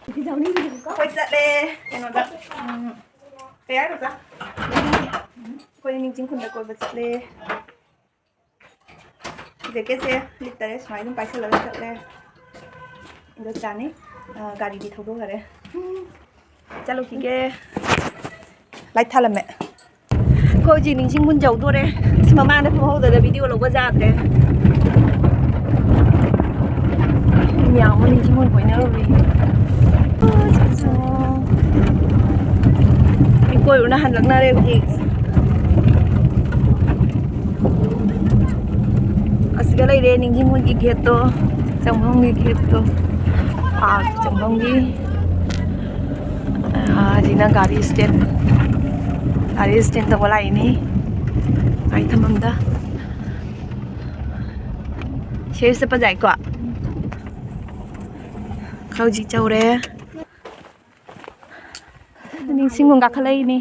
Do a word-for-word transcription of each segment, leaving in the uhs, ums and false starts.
ꯑꯩꯈꯣꯏ ꯆꯠꯂꯦ ꯀꯩꯅꯣꯗ, ꯎꯝ, ꯀꯩ ꯍꯥꯏꯔꯣ ꯑꯣꯖꯥ? ꯑꯩꯈꯣꯏ ꯅꯤꯡꯆꯤꯡ ꯈꯨꯟꯗ ꯀꯣꯏꯕ ꯆꯠꯂꯦ꯫ ꯖꯦꯀꯦꯠꯁꯦ ꯂꯤꯠꯇꯔꯦ, ꯁꯨꯃꯥꯏꯅ ꯑꯗꯨꯝ ꯄꯥꯏꯁꯜꯂꯒ ꯆꯠꯂꯦ꯫ ꯑꯗꯣ ꯆꯥꯅꯤ꯫ ꯑ, ꯒꯥꯔꯤꯗꯤ ꯊꯧꯗꯣꯛꯈꯔꯦ꯫ ꯆꯠꯂꯨꯈꯤꯒꯦ꯫ ꯂꯥꯏꯠ ꯊꯥꯜꯂꯝꯃꯦ꯫ ꯑꯩꯈꯣꯏ ꯍꯧꯖꯤꯛ ꯅꯤꯡꯁꯤꯡ ꯃꯨꯟꯖꯧꯗꯣꯔꯦ꯫ ꯑꯁ, ꯃꯃꯥꯡꯗ ꯐꯝꯍꯧꯗꯅ ꯚꯤꯗꯤꯑꯣ ꯂꯧꯕ ꯌꯥꯗ꯭ꯔꯦ꯫ ꯃꯌꯥꯝ ꯑꯃ ꯅꯤꯡꯁꯤꯡ ꯃꯨꯟ ꯀꯣꯏꯅꯔꯨꯔꯤ꯫ ꯃꯤ ꯀꯣꯏꯔꯨꯅ ꯍꯜꯂꯛꯅꯔꯦ ꯍꯧꯖꯤꯛ꯫ ꯑꯁꯤꯗ ꯂꯩꯔꯦ ꯅꯤꯡꯁꯤꯡ ꯃꯨꯟꯒꯤ ꯒꯦꯠꯇꯣ, ꯆꯪꯐꯝꯒꯤ ꯒꯦꯠꯇꯣ, ꯄꯥꯔꯛ ꯆꯪꯐꯝꯒꯤ꯫ ꯑꯥ, ꯁꯤꯅ ꯒꯥꯔꯤ ꯁ꯭ꯇꯦꯟ, ꯒꯥꯔꯤ ꯁ꯭ꯇꯦꯟ ꯇꯧꯕ ꯂꯥꯛꯏꯅꯤ꯫ ꯒꯥꯔꯤ ꯊꯝꯐꯝꯗ꯫ ꯁꯤꯗ ꯆꯠꯄ ꯌꯥꯏꯀꯣ꯫ ꯍꯧꯖꯤꯛ ꯌꯧꯔꯦ꯫ ꯅꯤꯡꯁꯤꯡ ꯃꯨꯟ ꯀꯥꯈꯠꯂꯛꯏꯅꯤ꯫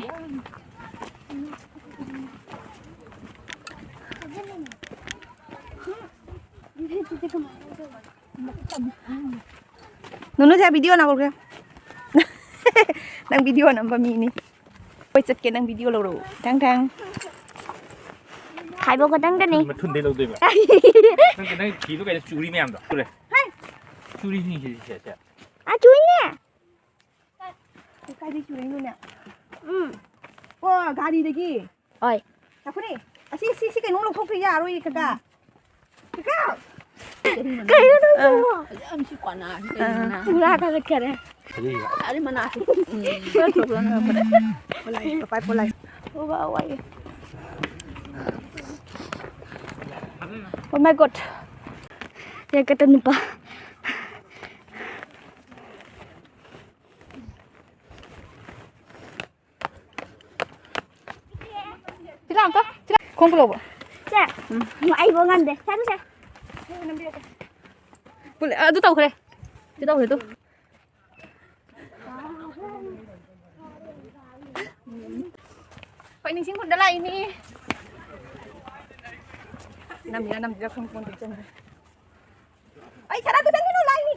ꯅꯨꯅꯨꯁꯦ ꯚꯤꯗꯤꯑꯣ ꯅꯝꯍꯧꯒꯦ꯫ ꯅꯪ ꯚꯤꯗꯤꯑꯣ ꯅꯝꯕ ꯃꯤꯅꯤ꯫ ꯀꯣꯏ ꯆꯠꯀꯦ, ꯅꯪ ꯚꯤꯗꯤꯑꯣ ꯂꯧꯔꯛꯎ꯫ ꯊꯦꯡ ꯊꯦꯡ꯫ ꯈꯥꯏꯕ ꯈꯛꯇꯪꯗꯅꯤ꯫ ꯃꯊꯨꯟꯗꯩ ꯂꯧꯗꯣꯏꯕ꯫ ꯅꯪ, ꯅꯪ ꯐꯤꯗꯣ ꯀꯩꯗ ꯆꯨꯔꯤ ꯃꯌꯥꯝꯗꯣ? ꯆꯨꯔꯦ꯫ ꯍꯥꯏ꯫ ꯆꯨꯔꯤꯁꯤꯡꯁꯦ, ꯁꯦ, ꯁꯦ꯫ ꯑ, ꯆꯨꯔꯤꯅꯦ꯫ ꯀꯥꯏꯗꯩ ꯆꯨꯔꯛꯏꯅꯣꯅꯦ? ꯎꯝ꯫ ꯑꯣ, ꯒꯥꯔꯤꯗꯒꯤ? ꯍꯣꯏ꯫ ꯉꯥꯏꯈꯣꯅꯦ꯫ ꯑꯁꯤ, ꯁꯤ, ꯁꯤ ꯀꯩꯅꯣ ꯂꯧꯊꯣꯛꯇ ꯌꯥꯔꯣꯏꯌꯦ, ꯀꯀꯥ꯫ ꯀꯀꯥ! ꯀꯩꯅꯣ ꯅꯪ ꯇꯧꯕ? ꯌꯥꯝ ꯁꯤ ꯀꯣꯟꯅ, ꯁꯤ ꯀꯩꯅꯣ ꯅꯪ? ꯄꯨꯔꯥ ꯊꯥꯒꯠꯈꯔꯦ꯫ ꯑꯗꯨꯏ ꯑꯗꯨ ꯃꯅꯥꯛꯇ꯫ ꯎꯝ꯫ ꯄꯣꯂꯥꯏ, ꯄꯥꯏ ꯄꯣꯂꯥꯏ꯫ ꯑꯣ, ꯋꯥ, ꯋꯥ, ꯋꯥ꯫ Oh my God꯫ ꯌꯥꯀꯠꯇ ꯅꯨꯄꯥ꯫ ꯁꯤ ꯂꯥꯛꯑꯣ ꯑꯝꯇ, ꯁꯤ ꯂꯥꯛꯑꯣ꯫ ꯈꯣꯡ ꯄꯨꯂꯧꯕ꯫ ꯁꯦ, ꯎꯝ꯫ ꯑꯩ ꯐꯥꯎ ꯉꯝꯗꯦ꯫ ꯆꯠꯂꯨ ꯁꯦ꯫ ꯄꯨꯂ-, ꯑꯗꯨ ꯇꯧꯈ꯭ꯔꯦ꯫ ꯁꯤ ꯇꯧꯈ꯭ꯔꯦ ꯑꯗꯨ꯫ ꯑꯩꯈꯣꯏ ꯅꯤꯡꯁꯤꯡ ꯈꯨꯟꯗ ꯂꯥꯛꯏꯅꯤ꯫ ꯅꯝꯃꯤꯔ ꯅꯝꯗ꯭ꯔꯤꯔ ꯈꯪꯄꯣꯟꯇꯦ, ꯆꯪꯈ꯭ꯔꯦ꯫ ꯑꯩ ꯁꯅꯥꯗꯨ ꯆꯪꯒꯅꯨ, ꯂꯥꯛꯏꯅꯤ꯫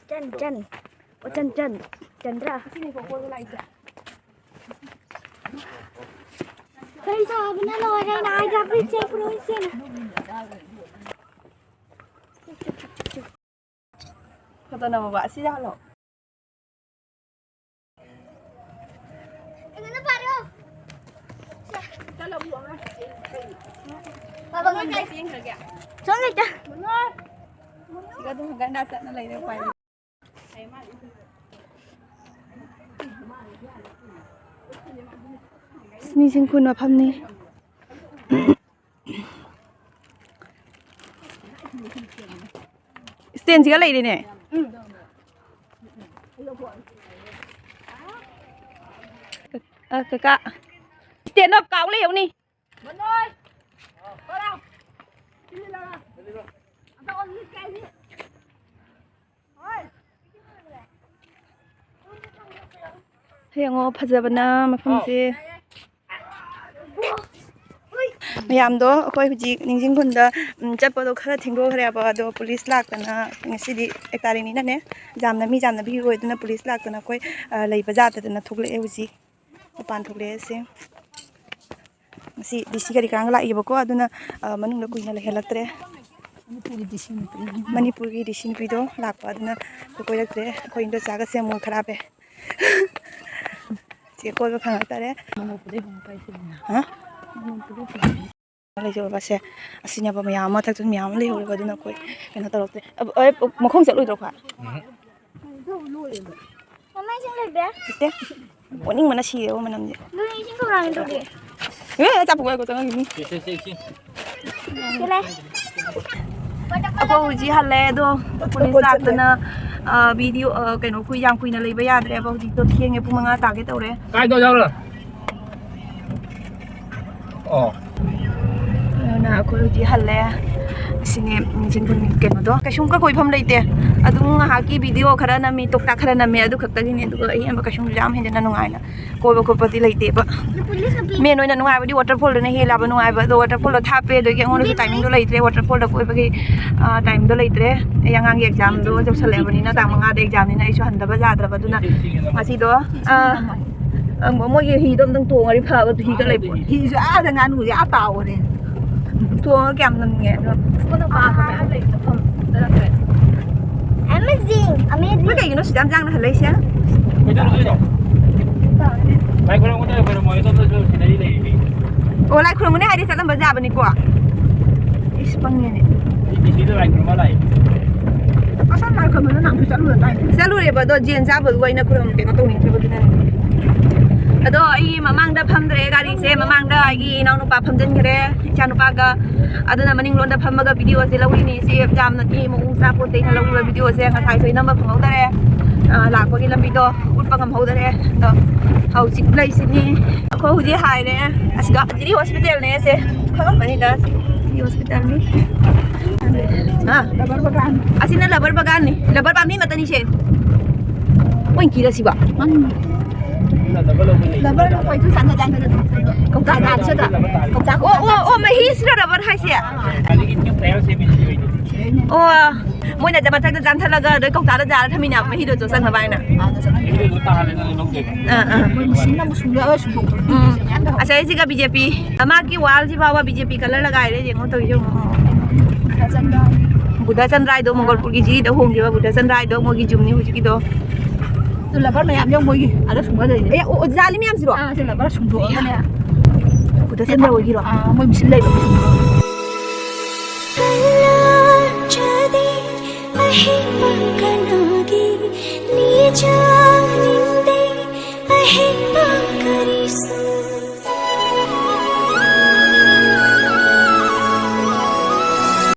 ꯆꯟ, ꯆꯟ꯫ ꯑꯣ, ꯆꯟ, ꯆꯟ꯫ ꯆꯟꯗ꯭ꯔꯥ? ꯀꯔꯤ ꯆꯥꯕꯅ ꯂꯣꯏꯔꯦ, ꯑꯩꯅ ꯍꯥꯏꯗ꯭ꯔꯥ, ꯐ꯭ꯔꯤꯖꯁꯦ ꯄꯨꯔꯛꯑꯣ ꯏꯆꯦꯅ꯫ ꯐꯣꯇꯣ ꯅꯝꯃꯣꯕ, ꯑꯁꯤꯗ ꯍꯜꯂꯣ꯫ ꯁꯣꯝ ꯂꯩꯇ꯫ ꯁꯤꯒ ꯑꯗꯨꯝ ꯒꯟꯗꯥ ꯆꯠꯅ ꯂꯩꯔꯦ, ꯎꯄꯥꯏ ꯂꯩꯇꯦ꯫ ꯅꯤꯡꯁꯤꯡ ꯈꯨꯟ ꯃꯐꯝꯅꯤ꯫ ꯏꯁꯇꯦꯟꯁꯤꯒ ꯂꯩꯔꯦꯅꯦ꯫ ꯑ, ꯀꯀꯥ, ꯏꯁꯇꯦꯟꯗꯣ ꯀꯥꯎ ꯂꯩꯍꯧꯅꯤ꯫ ꯌꯦꯡꯉꯣ, ꯐꯖꯕꯅ ꯃꯐꯝꯁꯦ꯫ ꯃꯌꯥꯝꯗꯣ ꯑꯩꯈꯣꯏ ꯍꯧꯖꯤꯛ ꯅꯤꯡꯁꯤꯡ ꯈꯨꯟꯗ, ꯎꯝ, ꯆꯠꯄꯗꯣ ꯈꯔ ꯊꯦꯡꯗꯣꯛꯈ꯭ꯔꯦꯕ, ꯑꯗꯣ ꯄꯨꯂꯤꯁ ꯂꯥꯛꯇꯅ, ꯉꯁꯤꯗꯤ ꯑꯦꯛ ꯇꯥꯔꯤꯛꯅꯤꯅꯅꯦ, ꯌꯥꯝꯅ ꯃꯤ ꯌꯥꯝꯅ ꯚꯤꯔ ꯑꯣꯏꯗꯅ ꯄꯨꯂꯤꯁ ꯂꯥꯛꯇꯅ ꯑꯩꯈꯣꯏ, ꯑ, ꯂꯩꯕ ꯌꯥꯗꯗꯅ ꯊꯣꯛꯂꯛꯑꯦ ꯍꯧꯖꯤꯛ꯫ ꯃꯄꯥꯟ ꯊꯣꯛꯂꯛꯑꯦ ꯁꯦ꯫ ꯉꯁꯤ ꯗꯤ ꯁꯤ ꯀꯔꯤ ꯀꯔꯥꯡ ꯂꯥꯛꯏꯕꯀꯣ, ꯑꯗꯨꯅ, ꯑ, ꯃꯅꯨꯡꯗ ꯀꯨꯏꯅ ꯂꯩꯍꯜꯂꯛꯇ꯭ꯔꯦ꯫ ꯃꯅꯤꯄꯨꯔꯒꯤ ꯗꯤ ꯁꯤ ꯅꯨꯄꯤꯗꯣ ꯂꯥꯛꯄ, ꯑꯗꯨꯅ ꯑꯩꯈꯣꯏ ꯀꯣꯏꯔꯛꯇ꯭ꯔꯦ꯫ ꯑꯩꯈꯣꯏ ꯏꯟꯗꯣꯆꯥꯒꯁꯦ ꯃꯣꯠ ꯈꯔꯥꯞꯄꯦ꯫ ꯆꯦ ꯀꯣꯏꯕ ꯐꯪꯉꯛꯇꯔꯦ꯫ ꯍꯥ? ꯂꯩꯖꯕꯁꯦ, ꯑꯁꯤꯅꯕ ꯃꯌꯥꯝ ꯑꯃ, ꯃꯊꯛꯇ ꯃꯌꯥꯝ ꯑꯃ ꯂꯩꯍꯧꯔꯦꯕ, ꯑꯗꯨꯅ ꯑꯩꯈꯣꯏ ꯀꯩꯅꯣ ꯇꯧꯔꯛꯇꯦ꯫ ꯑ, ꯑ, ꯃꯈꯣꯡ ꯆꯠꯂꯣꯏꯗ꯭ꯔꯣ ꯈ꯭ꯋꯥꯏ? ꯃꯃꯥ ꯏꯁꯤꯡ ꯂꯩꯕ꯭ꯔꯥ? ꯂꯩꯇꯦ꯫ ꯑꯣꯅꯤꯡꯕꯅ ꯁꯤꯔꯦꯕ ꯃꯅꯝꯁꯦ꯫ ꯑꯗꯨꯅꯦ ꯏꯁꯤꯡ ꯈꯧꯔꯥꯡꯉꯦ ꯇꯧꯒꯦ꯫ ꯑꯦ, ꯑꯆꯥꯄꯣꯠ ꯋꯥꯏꯒꯣ ꯆꯪꯉꯛꯏꯅꯤ꯫ ꯁꯤ ꯂꯩ꯫ ꯑꯩꯈꯣꯏ ꯍꯧꯖꯤꯛ ꯍꯜꯂꯦ, ꯑꯗꯣ ꯄꯨꯂꯤꯁ ꯂꯥꯛꯇꯅ, ꯑ, ꯚꯤꯗꯤꯑꯣ, ꯑ, ꯀꯩꯅꯣ, ꯀꯨꯏ-, ꯌꯥꯝ ꯀꯨꯏꯅ ꯂꯩꯕ ꯌꯥꯗ꯭ꯔꯦꯕ꯫ ꯍꯧꯖꯤꯛꯇꯣ ꯊꯦꯡꯉꯦ, ꯄꯨꯡ ꯃꯉꯥ ꯇꯥꯒꯦ ꯇꯧꯔꯦ꯫ ꯀꯥꯏꯗ ꯌꯥꯎꯔꯣ? ꯑꯣ꯫ ꯑꯗꯨꯅ ꯑꯩꯈꯣꯏ ꯍꯧꯖꯤꯛ ꯍꯜꯂꯦ꯫ ꯁꯤꯅꯦ, ꯎꯝ, ꯆꯤꯡꯈꯣꯟ ꯀꯩꯅꯣꯗꯣ ꯀꯩꯁꯨꯝ ꯀ ꯀꯣꯏꯐꯝ ꯂꯩꯇꯦ꯫ ꯑꯗꯨꯝ ꯉꯥꯏꯍꯥꯛꯀꯤ ꯚꯤꯗꯤꯑꯣ ꯈꯔ ꯅꯝꯃꯤ, ꯇꯣꯛꯇꯥꯛ ꯈꯔ ꯅꯝꯃꯤ, ꯑꯗꯨ ꯈꯛꯇꯒꯤꯅꯦ꯫ ꯑꯗꯨꯒ ꯑꯍꯦꯟꯕ ꯀꯩꯁꯨꯝ ꯌꯥꯝ ꯍꯦꯟꯖꯟꯅ ꯅꯨꯡꯉꯥꯏꯅ ꯀꯣꯏꯕ ꯈꯣꯠꯄꯗꯤ ꯂꯩꯇꯦꯕ꯫ ꯃꯦꯟ ꯑꯣꯏꯅ ꯅꯨꯡꯉꯥꯏꯕꯗꯤ ꯋꯥꯇꯔꯐꯣꯜꯗꯨꯅ ꯍꯦꯜꯂꯕ ꯅꯨꯡꯉꯥꯏꯕ꯫ ꯑꯗꯣ ꯋꯥꯇꯔꯐꯣꯜꯗꯣ ꯊꯥꯞꯄꯦ, ꯑꯗꯒꯤ ꯑꯩꯉꯣꯟꯗꯁꯨ ꯇꯥꯏꯃꯤꯡꯗꯣ ꯂꯩꯇ꯭ꯔꯦ, ꯋꯥꯇꯔꯐꯣꯜꯗ ꯀꯣꯏꯕꯒꯤ, ꯑ, ꯇꯥꯏꯝꯗꯣ ꯂꯩꯇ꯭ꯔꯦ꯫ ꯑꯩ ꯑꯉꯥꯡꯒꯤ ꯑꯦꯛꯖꯥꯝꯗꯣ ꯌꯧꯁꯜꯂꯛꯑꯕꯅꯤꯅ, ꯇꯥꯡ ꯃꯉꯥꯗ ꯑꯦꯛꯖꯥꯝꯅꯤꯅ ꯑꯩꯁꯨ ꯍꯟꯗꯕ ꯌꯥꯗ꯭ꯔꯕ꯫ ꯑꯗꯨꯅ ꯉꯁꯤꯗꯣ, ꯑ, ꯑ, ꯃꯣꯏꯒꯤ ꯍꯤꯗꯣ ꯑꯝꯇꯪ ꯇꯣꯡꯉꯗꯤ ꯐꯕ, ꯍꯤꯒ ꯂꯩꯕ꯫ ꯍꯤꯁꯨ ꯑꯥꯗ ꯉꯥꯅꯨꯁꯦ ꯑꯥ ꯇꯥꯎꯈ꯭ꯔꯦ꯫ ꯇꯣꯡꯉꯒ ꯀꯌꯥꯝ ꯉꯝꯅꯤꯡꯉꯦ ꯑꯗꯣ꯫ Amazing! Amazing! ꯅꯣꯏ ꯀꯩꯒꯤꯅꯣ ꯁꯤꯗ ꯌꯥꯝ ꯌꯥꯡꯅ ꯍꯜꯂꯛꯏꯁꯦ? ꯀꯩꯗꯧꯔꯨꯗꯣꯏꯅꯣ? ꯂꯥꯏ ꯈꯨꯔꯨꯝꯒꯗꯣꯏꯔꯣ? ꯈꯨꯔꯨꯝꯃꯣ, ꯑꯗꯣꯝꯗꯁꯨ ꯁꯤꯅꯔꯤ ꯂꯩꯔꯤꯅꯤ꯫ ꯑꯣ, ꯂꯥꯏ ꯈꯨꯔꯨꯝꯒꯅꯤ ꯍꯥꯏꯗꯤ ꯆꯠꯂꯝꯕꯁꯨ ꯌꯥꯕꯅꯤꯀꯣ꯫ ꯏꯁ, ꯄꯪꯉꯦꯅꯦ꯫ ꯑꯩ ꯗꯤ ꯁꯤꯗ ꯂꯥꯏ ꯈꯨꯔꯨꯝꯕ ꯂꯥꯛꯏ꯫ ꯑꯁꯥꯝ ꯂꯥꯏ ꯈꯨꯔꯨꯝꯕꯗꯣ ꯅꯍꯥꯟꯁꯨ ꯆꯠꯂꯨꯔꯗꯥꯏꯅꯦ? ꯆꯠꯂꯨꯔꯦꯕ, ꯑꯗꯣ ꯖꯦꯟ ꯆꯥꯕꯗꯨꯒ ꯑꯩꯅ ꯈꯨꯔꯨꯝ-, ꯀꯩꯅꯣ ꯇꯧꯅꯤꯡꯗ꯭ꯔꯕꯗꯨꯅꯅꯦ꯫ ꯑꯗꯣ ꯑꯩ ꯃꯃꯥꯡꯗ ꯐꯝꯗ꯭ꯔꯦ ꯒꯥꯔꯤꯁꯦ, ꯃꯃꯥꯡꯗ ꯑꯩꯒꯤ ꯏꯅꯥꯎꯅꯨꯄꯥ ꯐꯝꯖꯤꯟꯈ꯭ꯔꯦ, ꯏꯆꯥꯅꯨꯄꯥꯒ꯫ ꯑꯗꯨꯅ ꯃꯅꯤꯡꯂꯣꯝꯗ ꯐꯝꯃꯒ ꯚꯤꯗꯤꯑꯣꯁꯦ ꯂꯧꯔꯤꯅꯤ꯫ ꯁꯤ ꯌꯥꯝꯅꯗꯤ ꯃꯑꯣꯡ ꯆꯥꯄꯣꯠꯇꯦ ꯑꯩꯅ ꯂꯧꯔꯤꯕ ꯚꯤꯗꯤꯑꯣꯁꯦ꯫ ꯉꯁꯥꯏꯁꯨ ꯑꯩ ꯅꯝꯕ ꯐꯪꯍꯧꯗꯔꯦ꯫ ꯑ, ꯂꯥꯛꯄꯒꯤ ꯂꯝꯕꯤꯗꯣ ꯎꯠꯄ ꯉꯝꯍꯧꯗꯔꯦ꯫ ꯑꯗꯣ ꯍꯧꯖꯤꯛ ꯂꯩꯁꯤꯅꯤ꯫ ꯑꯩꯈꯣꯏ ꯍꯧꯖꯤꯛ ꯍꯥꯏꯔꯦ꯫ ꯑꯁꯤꯒ ꯖꯤꯔꯤ ꯍꯣꯁꯄꯤꯇꯥꯜꯅꯦ ꯑꯁꯦ꯫ ꯈꯪꯉꯝꯃꯅꯤꯗ, ꯖꯤꯔꯤ ꯍꯣꯁꯄꯤꯇꯥꯜꯅꯤ꯫ ꯑ, ꯂꯕꯔ ꯕꯒꯥꯟ꯫ ꯑꯁꯤꯅ ꯂꯕꯔ ꯕꯒꯥꯟꯅꯤ꯫ ꯂꯕꯔ ꯄꯥꯝꯕꯤ ꯃꯇꯅꯤꯁꯦ꯫ ꯃꯣꯏ ꯀꯤꯔ ꯁꯤꯕ? ꯂꯕꯔ ꯂꯧꯕꯩꯗꯨ ꯆꯥꯟꯅ ꯆꯥꯟꯅꯅ ꯀꯧꯇꯥ ꯇꯥꯕꯁꯤꯗ꯫ ꯀꯧꯇꯥ ꯑꯣ, ꯑꯣ, ꯑꯣ, ꯃꯍꯤꯁꯤꯔ ꯂꯕꯔ ꯍꯥꯏꯁꯦ? ꯑꯣ, ꯃꯣꯏꯅ ꯃꯊꯛꯇ ꯆꯥꯟꯊꯠꯂꯒ ꯑꯗꯩ ꯀꯧꯇꯥꯗ ꯖꯥꯔ ꯊꯝꯃꯤꯅꯦꯕ, ꯃꯍꯤꯗꯣ ꯆꯪꯅꯕ ꯍꯥꯏꯅ꯫ ꯑꯥ, ꯑꯥ꯫ ꯃꯣꯏ ꯃꯨꯁꯂꯤꯝꯅ ꯑꯃꯨꯛ ꯁꯨꯡꯌꯥ-, ꯁꯨꯡꯗꯣꯛ-, ꯎꯝ꯫ ꯑꯁ, ꯑꯩꯁꯤꯒ ꯕꯤ ꯖꯦ ꯄꯤ, ꯃꯥꯒꯤ ꯋꯥꯜꯁꯤ ꯐꯥꯎꯕ ꯕꯤ ꯖꯦ ꯄꯤ ꯀꯂꯔ ꯂꯒꯥꯏꯔꯦ, ꯌꯦꯡꯉꯣ ꯇꯧꯔꯤꯁꯦ ꯌꯦꯡꯉꯣ꯫ ꯕꯨꯙ ꯆꯟꯗ꯭ꯔꯥꯏꯗꯣ, ꯃꯣꯡꯒꯣꯜꯄꯨꯔꯒꯤ ꯖꯤꯔꯤꯗ ꯍꯣꯡꯈꯤꯕ ꯕꯨꯙ ꯆꯟꯗ꯭ꯔꯥꯏꯗꯣ, ꯃꯣꯏꯒꯤ ꯖꯨꯝꯅꯤ ꯍꯧꯖꯤꯛꯀꯤꯗꯣ꯫ ꯑꯗꯨ ꯂꯕꯔ ꯃꯌꯥꯝ ꯌꯥꯎ ꯃꯣꯏꯒꯤ, ꯑꯗ ꯁꯨꯡꯕ ꯂꯩꯔꯦ꯫ ꯑꯦ, ꯑꯣ, ꯑꯣ, ꯖꯥꯂꯤ ꯃꯌꯥꯝꯁꯤꯔꯣ? ꯑꯥ, ꯁꯤ ꯂꯕꯔ ꯁꯨꯡꯗꯣꯛꯑꯒꯅꯦ꯫ ꯕꯨꯙ ꯆꯟꯗ꯭ꯔꯥ ꯑꯣꯏꯒꯤꯔꯣ? ꯑꯥ, ꯃꯣꯏ ꯃꯤꯁꯤꯟ ꯂꯩꯕ꯫